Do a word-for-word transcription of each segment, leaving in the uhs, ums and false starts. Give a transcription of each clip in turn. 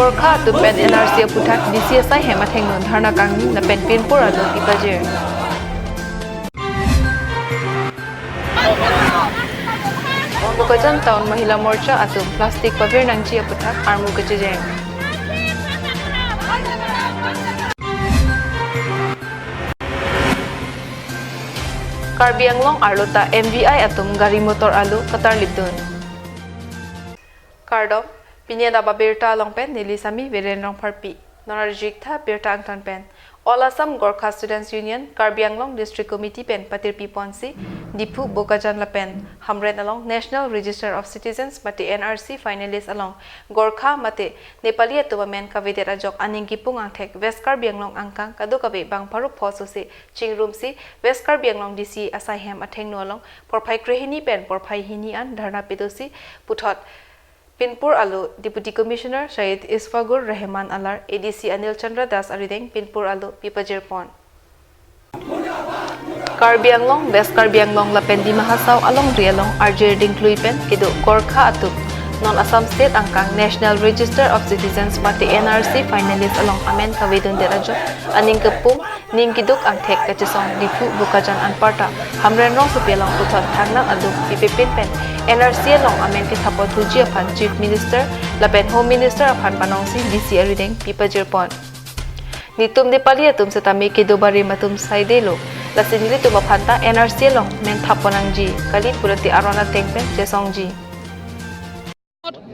Gorkha atum pen N R C aputhak D C asai hem athengno dharna kangni lapen pinpur alo pipajir. Bokajan Town Mahila Morcha atum plastic pavir nangji aputhak armu kachejeng. Karbi Anglong arlo ta M V I atum gari motor alo katarlipdun. Kardom, pini adap abirta along pen neli sami Viren Rongpharpi. Non arjik tha birta angtan pen. All Assam Gorkha Students Union, Karbi Anglong District Committee pen patirpi ponsi, Diphu, Bokajan lapen Hamren along National Register of Citizens mate N R C finalist along Gorkha mate Nepali atum amen kavedet ajok aning kipung angthek West Karbi Anglong angkang kadokave bang pharo pho sose chingrumsi West Karbi Anglong D C asai hem athengno along porphai krehini pen porphai hini an dharna pedosi puthot pinpur alo Deputy Commissioner Syed Isfagur Rahman alar A D C Anil Chandra Das arideng pinpur alo pipajir pon. Karbi Anglong, West Karbi Anglong lapen Dima Hasao alongri along arjir dingklui pen kedo Gorkha atum non Assam State angkang National Register of Citizens mate N R C finalist along amen kavedundet ajok aning kipung ning kiduk angthek kachesong Diphu, Bokajan anparta Hamren rongsopi along puthot thangnat aduk pipepin pen N R C along amen kethapon thuji aphan Chief Minister lapen Home Minister aphan panongsi D C arideng pipajir pon. Netum Nepali atum setame kedo barim atum saidelo. Lasi nelitum aphan ta N R C along men thapon nangji kali pulote aron ateng pen chesongji.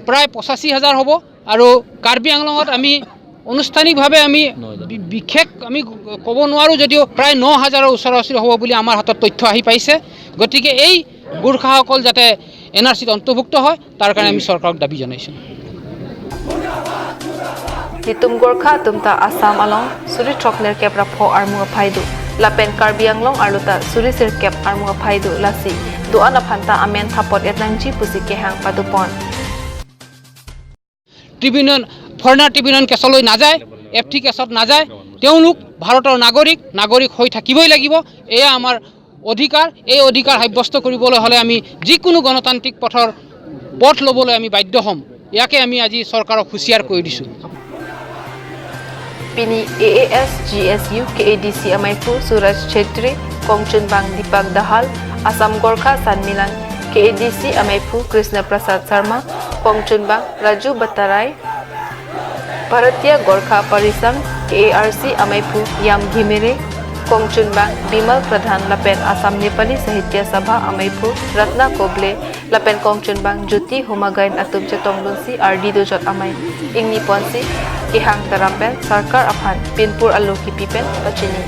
প্ৰায় পঁচাশী হাজাৰ হ'ব আৰু কাৰ্বি আংলঙত আমি আনুষ্ঠানিকভাৱে আমি বি- বিশেষ আমি ক'ব নোৱাৰোঁ যদিও প্ৰায় ন হাজাৰৰ ওচৰা ওচৰি হ'ব বুলি আমাৰ হাতত তথ্য আহি পাইছে। গতিকে এই গোৰ্খাসকল যাতে এন আৰ চিত অন্তৰ্ভুক্ত হয়, তাৰ কাৰণে আমি চৰকাৰক দাবী জনাইছোঁ। Netum Gorkha atum ta Assam along suri throk nerkep ra pho armu aphai do. Lapen Karbi Anglong arlo ta suri sirkep armu aphai do. Lasi do-an aphan ta amen thapot et nangji pusi kehang pado pon. Tribunal foreigner tribunal কেছলৈ নাযায়, F T কেছত নাযায়। তেওঁলোক ভাৰতৰ নাগৰিক, নাগৰিক হৈ থাকিবই লাগিব। এয়া আমাৰ অধিকাৰ। এই অধিকাৰ সাব্যস্ত কৰিবলৈ হ'লে আমি যিকোনো গণতান্ত্ৰিক পথৰ পথ ল'বলৈ আমি বাধ্য হ'ম। ইয়াকে আমি আজি চৰকাৰক হুঁচিয়াৰ কৰি দিছোঁ। Pini A A S G S U K A D C amaiphu Suraj Chhetri, Kongchunbang Deepak Dahal, Assam Gorkha Sanmilan K A D C amaiphu Krishna Prasad Sharma, Kongchunbang Raju Battarai, Bharatiya Gorkha Parisangh K A R C amaiphu Yam Ghimire, Kongchunbang Bimal Pradhan lapen Assam Nepali Sahitya Sabha amaiphu Ratna Koble lapen Kongchunbang Jyoti Humagain atum chetongdunsi ardi dojot amei ingni ponsi kehang taram pen sarkar aphan pinpur alo kipi pen pachini.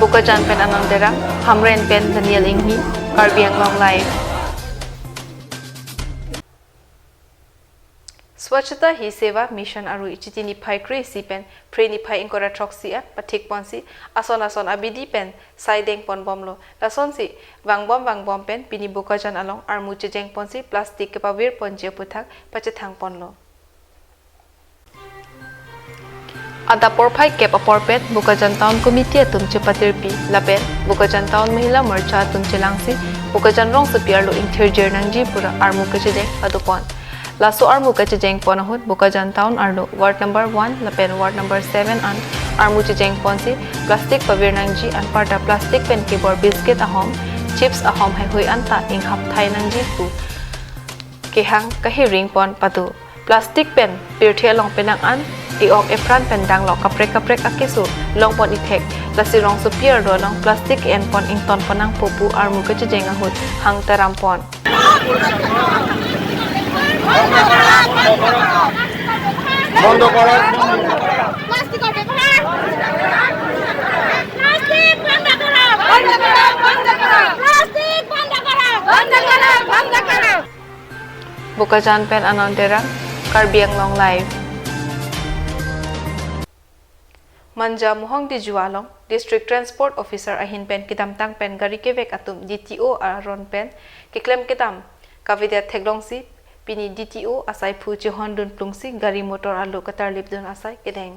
Bokajan pen Anang Terang, Hamren pen Daniel Inghi, Karbi Anglong Live. Swachhata Hi Seva Mission arui Chiti niphai kre-isi pen Phre niphai ingkoi ra throksi an pathik ponsi ason ason abidi pen sai deng pon bomlo. Lasonsi vangbom vangbom pen pini Bokajan along armu chejeng ponsi plastic kepavir ponji aputhak pachethang ponlo. Adap porphai kep apor pen Bokajan Town Committee atum chepatirpi lapen Bokajan Town Mahila Morcha atum chelangsi Bokajan rongsopi arlo ingthirjir nangji pura armu kachejeng pado pon. Laso armu kachejeng pon ahut Bokajan Town arlo ward number one lapen ward number seven an armu chejeng ponsi plastic pavir nangji anparta plastic pen kebor biscuit ahom, chips ahom heihui anta inghap thai nangji pu kehang kahiring pon pado. Plastic pen pirthe along penang an e-ok epran pen danglok kaprek kaprek akeso long pon ithek, lasi rongsopi arlo along plastic en pon ington pon nangpo pu armu kachejeng ahut hang taram pon. বন্ধ করো। প্লাষ্টিকৰ ব্যৱহাৰ প্লাষ্টিক বন্ধ কৰক বন্ধ কৰক বন্ধ কৰক প্লাষ্টিক বন্ধ কৰক বন্ধ কৰক বন্ধ কৰক Bokajan pen Anang Terang, Karbi Anglong Live. Manja Mohong Dijua along District Transport Officer ahin pen kedamtang pen gari kevek atum D T O aron pen keklem kedam kavedet theklongsi pini D T O asaiphu chehondun plungsi gari motor arlo katarlipdun asai kedeng.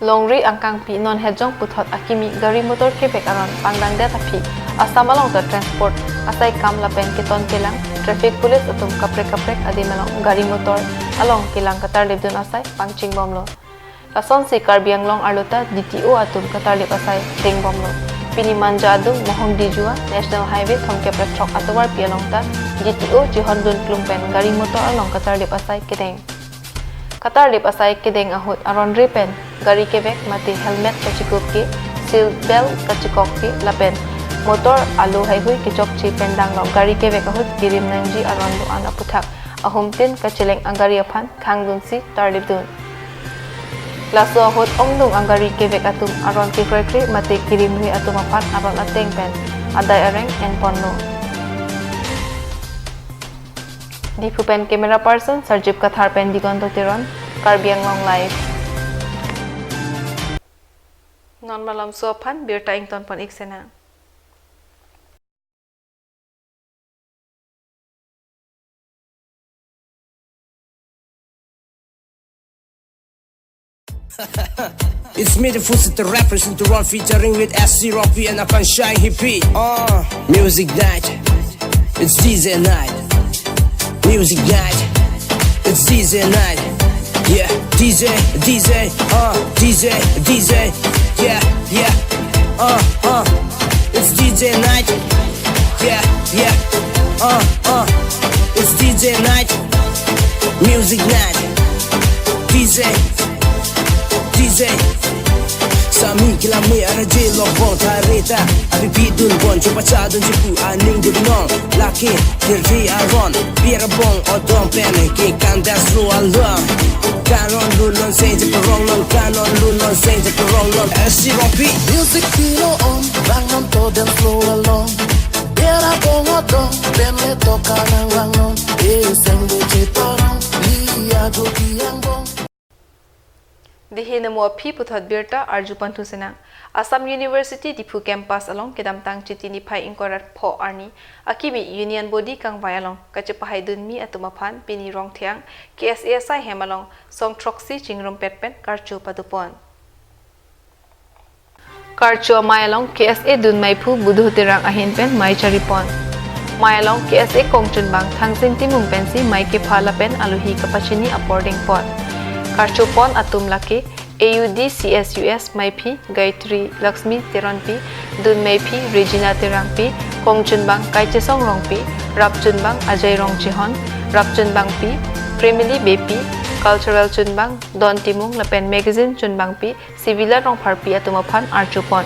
Longri angkangpi non hejong puthot akimi gari motor kevek aron pangdangdet aphi Assam along ta transport asai kam lapen keton kelang traffic police atum kaprek kaprek adim along gari motor along kelang katarlipdun asai pangchingbomlo. Lasonsi Karbi Anglong arlo ta D T O atum katarlip asai dengbomlo. Pini Manja adung Mohong Dijua National Highway thomkep ra throk atovarpi along ta D T O chihondun klum pen gari motor along katarlip asai kedeng. Katarlip asai kedeng ahut aron re pen gari kevek mate helmet kachikup ke, seat belt kachikok ke lapen motor alo haihui kechokche pen danglok gari kevek ahut kirim nangji aron do-an aputhak ahumtin kacheleng agari aphan thangdunsi tarlipdun. Laso ahut ongdung agari kevek atum aron kekroikre mate kirimri atum aphan aron ateng pen adai areng enponlo. Diphu pen camera person Sarjip Kathar pen Digonto Teron, Karbi Anglong Live. Non malomso aphan birta ingtonpon-ik sena. It's me, the Full Set, the rapper, Sinturon, featuring with S C Rocky and Akan Shai Hippie. Uh, music night. It's D J night. Music night. It's D J night. Yeah, D J, D J, uh, D J, D J. Yeah, yeah. Uh, uh. It's D J night. Yeah, yeah. Uh, uh. It's D J night. Music night. D J. D J. Sami kilame araje lokbong thareta. Abi pidun bon chupa chadun chipu aning dun nong. Lake hirji aron. Biara bong odong pen ke kandas ru along. Kanon lunon se je perong non. Kanon lunon se je perong non. S C Rocky. Music pilo on. Bang non to dance floor along. Biara bong odong pen le to kanang lang non. Eh, seng de cheparong. Li ajo piang bong. Dihi namo aphi puthot birta arjupon thusenang. Assam University Diphu campus along kedamtang Chiti niphai ingkoi ra pho arni akimi union body kangvai along kachepahaidunmi atum aphan pini Rongthiang K S A asai hem along song throksi chingrumpet pen karcho padopon. Karcho amei along K S A dunmeiphu Budo Terang ahin pen mei charipon. Mei along K S A kongchunbang Thangsing Timung pensi mei kepha lapen alohi kapachini apor dengpon. Karchopon atum lake A U D C S U S meiphi Gayatri Laxmi Teronpi, dunmeiphi Regina Terangpi, kongchunbang Kaichesong Rongpi, rapchunbang Ajay Rongchehon, rapchunbangpi Premili Beypi, cultural chunbang Don Timung lapen magazine chunbangpi Sivila Rongpharpi atum aphan archopon.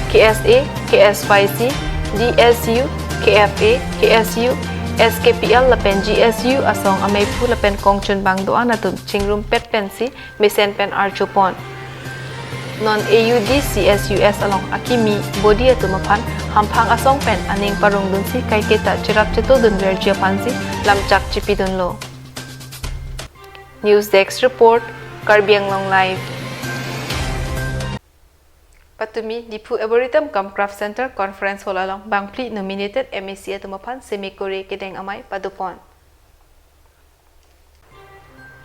K S A, K S Y C, D S U, K F A, K S U, S K P L lapen G S U asong ameiphu lapen kongchunbang do-an atum chingrumpet pensi mesen pen archopon. Non A U D C S U S along akimi body atum aphan hamphang asong pen aning parongdunsi kaiketa cherap chetodunverji aphansi lamchak chipidunlo. News Desk Report, Karbi Anglong Live. Patumi Diphu Arboretum cum Craft Center Conference Hall along bangphli nominated M A C atum aphan semi kore kedeng amei padopon.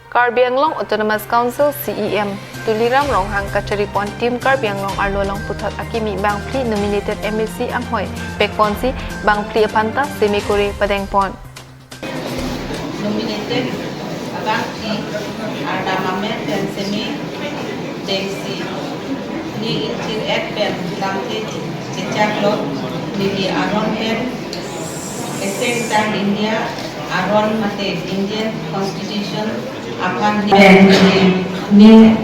Karbi Anglong Autonomous Council C E M Tuliram Ronghang kacharipon Team Karbi Anglong arlo along puthot akimi bangphli nominated M A C anghoi pekponsi bangphli aphanta semi kore padengpon. Nominated abangphli arnam amen pen semi dengsi ning ingthir-et pen lamthe chechaklo. Neli aron pen keseng tang India aron mate Indian Constitution aphan pen neli ning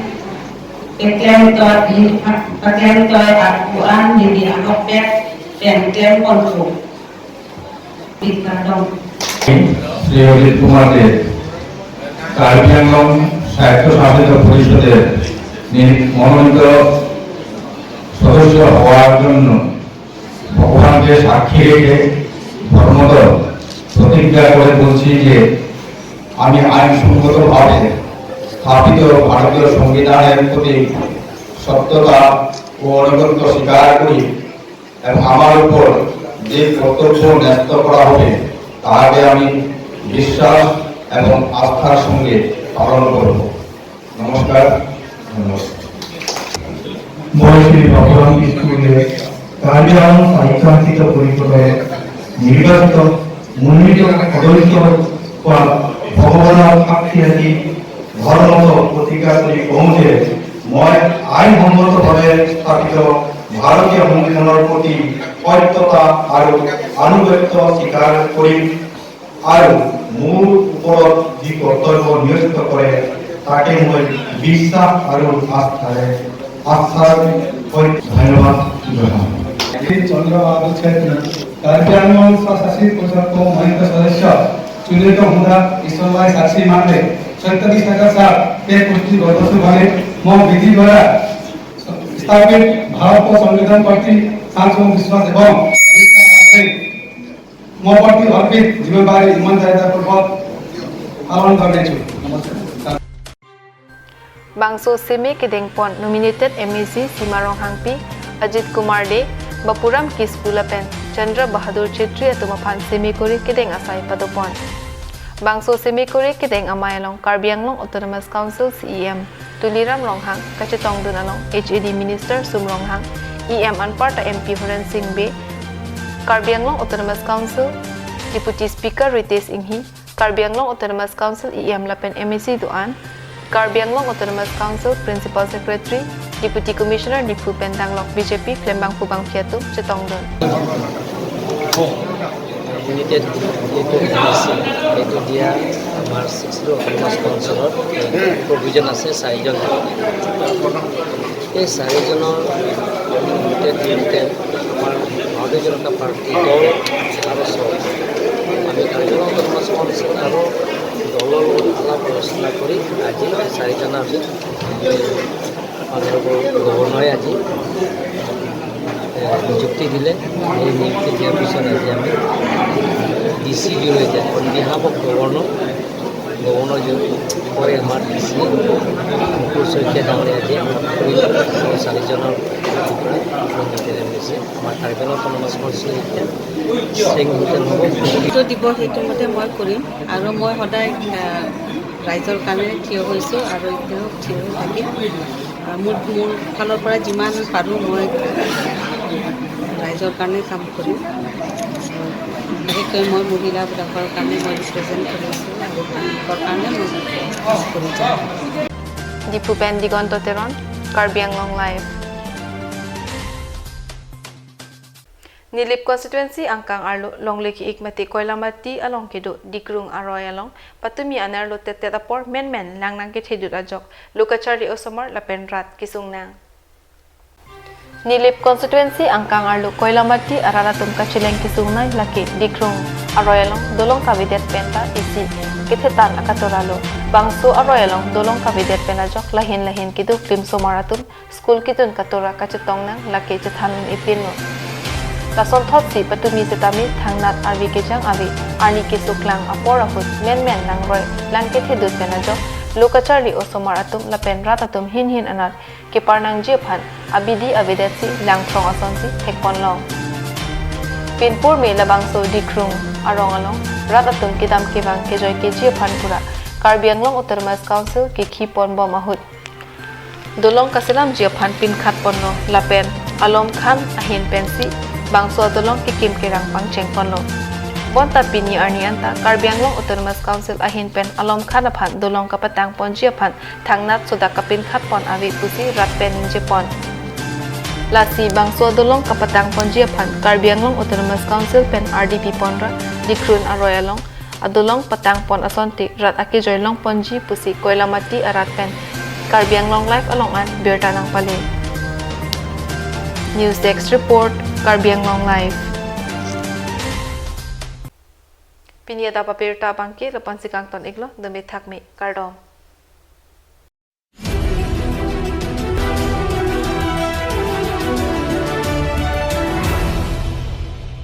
keklem toi, keklem toi ako-an neli anokpet pen klemponpo. Pik kardom. Shri অজিত কুমার দে, কার্বি আংলং স্বায়ত্তশাসিত পরিষদের নি-, মনোনীত সদস্য হওয়ার জন্য ভগবানকে সাক্ষী রেখে ধর্মত প্রতিজ্ঞা করে বলছি যে আমি আইনসঙ্গতভাবে স্থাপিত ভারতীয় সংবিধানের প্রতি সত্যতা ও আনুগত্য স্বীকার করি এবং আমার উপর যে কর্তব্য ন্যস্ত করা হবে, তাহাকে আমি বিশ্বাস এবং আস্থার সঙ্গে পালন করব। নমস্কার, ধন্যবাদ। মই শ্ৰী বাবুৰাম বিষ্ণুৱে কাৰ্বি আংলং স্বায়ত্তশাসিত পৰিষদৰ নিৰ্বাচিত মনোনীত সদস্য হোৱা ভগৱানৰ সাক্ষী ৰাখি ধৰ্ম প্ৰতিজ্ঞা কৰি কওঁ যে মই আইনসন্মতভাৱে স্থাপিত ভাৰতীয় সংবিধানৰ প্ৰতি সত্যতা আৰু আনুগত্য স্বীকাৰ কৰিম আৰু মোৰ ওপৰত যি কৰ্তব্য নিয়োজিত কৰে তাকে মই বিশ্বাস আৰু আস্থাৰে আস্থাৰ সৈতে ধন্যবাদ জনাওঁ। চন্দ্ৰ বাবু চেত্ৰী, কাৰ্বি আংলং স্বশাসিত পৰিষদৰ মনোনীত সদস্য, চুলেট হুদা ঈশ্বৰলাই সাক্ষী মানদে সত্যাধিষ্ঠাতা স্বাদ কে পুষ্টি গর্ভস্থ ভাবে মই বিধি দ্বারা স্থাপিত ভারতীয় সংবিধান প্রতি সাংসদ বিশ্বাস এবং মই প্ৰতি অৰ্পিত জিম্মেদাৰী ইমানদাৰিতাপূৰ্বক পালন কৰিছো। নমস্কাৰ। Bangso seme kedengpon nominated M A C Sima Ronghangpi, Ajit Kumar Dey, Bapuram Kispu lapen Chandra Bahadur Chetri atum aphan seme kori kedeng asai padopon. Bangso seme kori kedeng amei along Karbi Anglong Autonomous Council C E M Tuliram Ronghang, kachetongdun along H A D Minister Sum Ronghang, E M anparta M P Horen Sing Bey, Karbi Anglong Autonomous Council Deputy Speaker Ritesh Enghi, Karbi Anglong Autonomous Council E M lapen M A C do-an, Karbi Anglong Autonomous Council Principal Secretary, Deputy Commissioner Diphu pen danglok B J P klembangphu bangphi atum chetongdun. Nominated এইটো M A C, এইটো দিয়া আমাৰ ছিক্সটো অট'নমাছ কাউন্সিলৰ প্ৰভিজন আছে চাৰিজন। এই চাৰিজনৰ nominated দিওঁতে আমাৰ ভাৰতীয় জনতা পাৰ্টি দল আৰু চৰকাৰ, আমি কাৰ্বি আংলং অট'নমাছ কাউন্সিল আৰু দলৰ লগত আলাপ আলোচনা কৰি আজি এই চাৰিজনৰ আমি অনাৰেবল গভৰ্ণৰে আজি, এ, নিযুক্তি দিলে। এই নিযুক্তি দিয়াৰ পিছত আজি আমি ডি চিৰ জৰিয়তে on behalf of governor, governor জৰিয়তে আমাৰ ডি চি মুকুল শইকীয়া ডাঙৰীয়া আজি আমি চাৰিজনৰ পৰা নিযুক্তি দিছে। আমাৰ কাৰ্বি আংলং অট'নমাছ কাউন্সিল এতিয়া চেং হোটেল হ'ব। গুৰুত্ব দিব, সেইটো মতে মই কৰিম আৰু মই সদায়, আহ, ৰাইজৰ কাৰণে থিয় হৈছোঁ আৰু এতিয়াও থিয় হৈ থাকিম। আহ, মোৰ, মোৰ ফালৰ পৰা যিমান পাৰোঁ মই ৰাইজৰ কাৰণে কাম কৰিম। বিশেষকৈ মই মহিলাবিলাকৰ কাৰণে মই ৰিপ্ৰেজেণ্ট কৰি আছোঁ আৰু তেওঁলোকৰ কাৰণে মই কাম কৰি যাম। Diphu pen Diganta Teron, Karbi Anglong Live. Nilip constituency angkang arlo longle ki-ik mate Koilamati along kedo Dikrung aroi along patumi anerlo tettet apor menmen lang nangkethedut ajok lo kacharli osomar lapen rat kesung nang. Nilip constituency angkang arlo Koilamati arat atum kacheleng kesung nai lake Dikrung aroi along dolong kavedet penta isi kethetan akatora lo. Bangso aroi along dolong kavedet pen ajok lahin lahin kedo klimsomar atum school kedun katora kachetong nang lake chethan un-e pinlo. Lasonthotsi patumi setame thangnat arve kejang ave arni kesuklang apor ahut menmen nangroi lang kethedut pen ajok lo kacharli osomar atum lapen rat atum hinhin anat kepar nangji aphan abidi avedetsi langthrong asonsi thekponlong. Pinpur me labangso Dikrung arong along rat atum kedam kevang kejoi keji aphan pura Karbi Anglong Autonomous Council kekhi ponbom ahut dolong kaselamji aphan pinkhat ponlo lapen alom khan ahin pensi bangso adolong kekim kerang pangcheng ponlo. Bonta pini arni anta Karbi Anglong Autonomous Council ahin pen alom khan aphan dolong kapatang ponji aphan thangnat sodak kapinkhat pon ave pusi rat pen ningje pon. Lasi bangso adolong kapatang ponji aphan Karbi Anglong Autonomous Council pen R D P ponra Dikrung aroi along adolong patang pon asonte rat akejoi long ponji pusi Koilamati arat pen Karbi Anglong Live along an birta nangpale. News Desk Report, Karbi Anglong Live. Pini adap abirta abangke lapu-ansi kangton iklo, dome thakme, kardom.